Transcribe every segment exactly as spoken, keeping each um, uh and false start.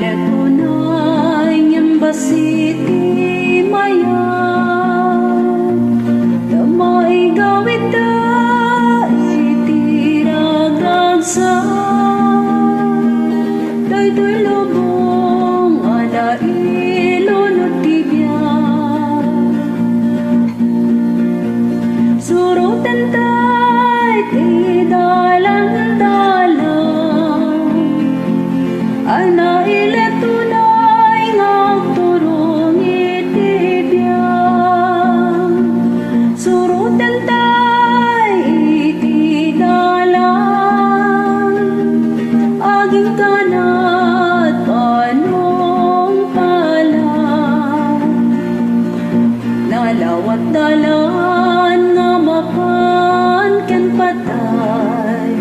Leto na ingen bassit ti mayat, ta maigawidda iti ragragsak. Daytoy lubong a nailunod ti biag. Surotenta iti dalandalan a nailet unay nga agturong iti biag. Surotenta iti dalan, agingkanat panungpalan. Nalawat dalan nga mapan ken patay,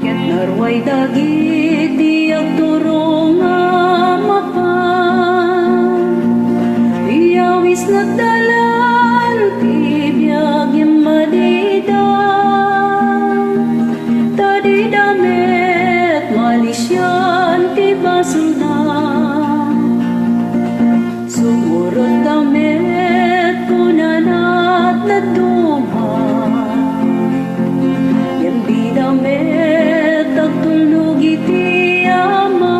ket naruay dagiti agturong nga mapan. Iyawisna dalan ti biag ngem madida, ta dida met malisian ti basolda. Sumurot da met kunana ti dadduma, ngem dida met agtulnog iti Ama.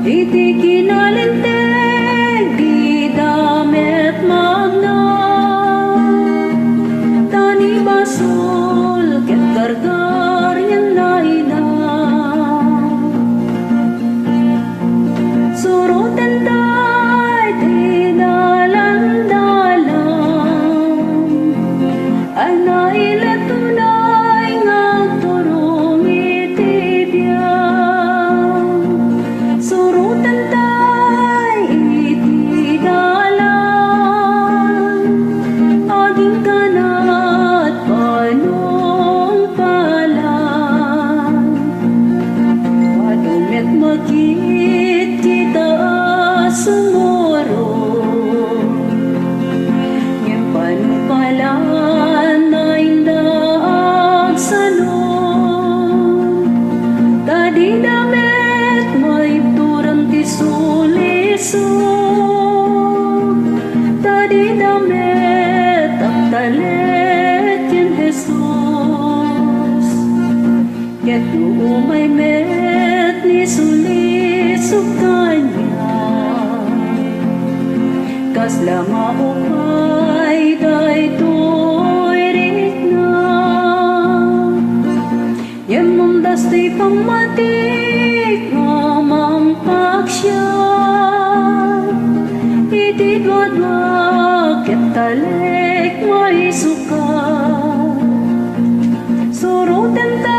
Iti kinalinteg dida met magna, ta ni basol ket gargarianna ida. Surotenta iti dalandalan a nailet unay nga agturong iti biag. Surotenta iti dalan, agingkanat panungpalan. Adu met makitkita a sumurot, ngem panungpalan a inda agsano. Ta dida met maibturan ti sulisog, ta dida met agtalek ken Jesus. Ket no umay met ni sulisog kaniak, kasla maupay daytoy rikna. Ngem no adda ti pammatik nga mangpaksiat iti duadua ket talek maisukat. Surotenta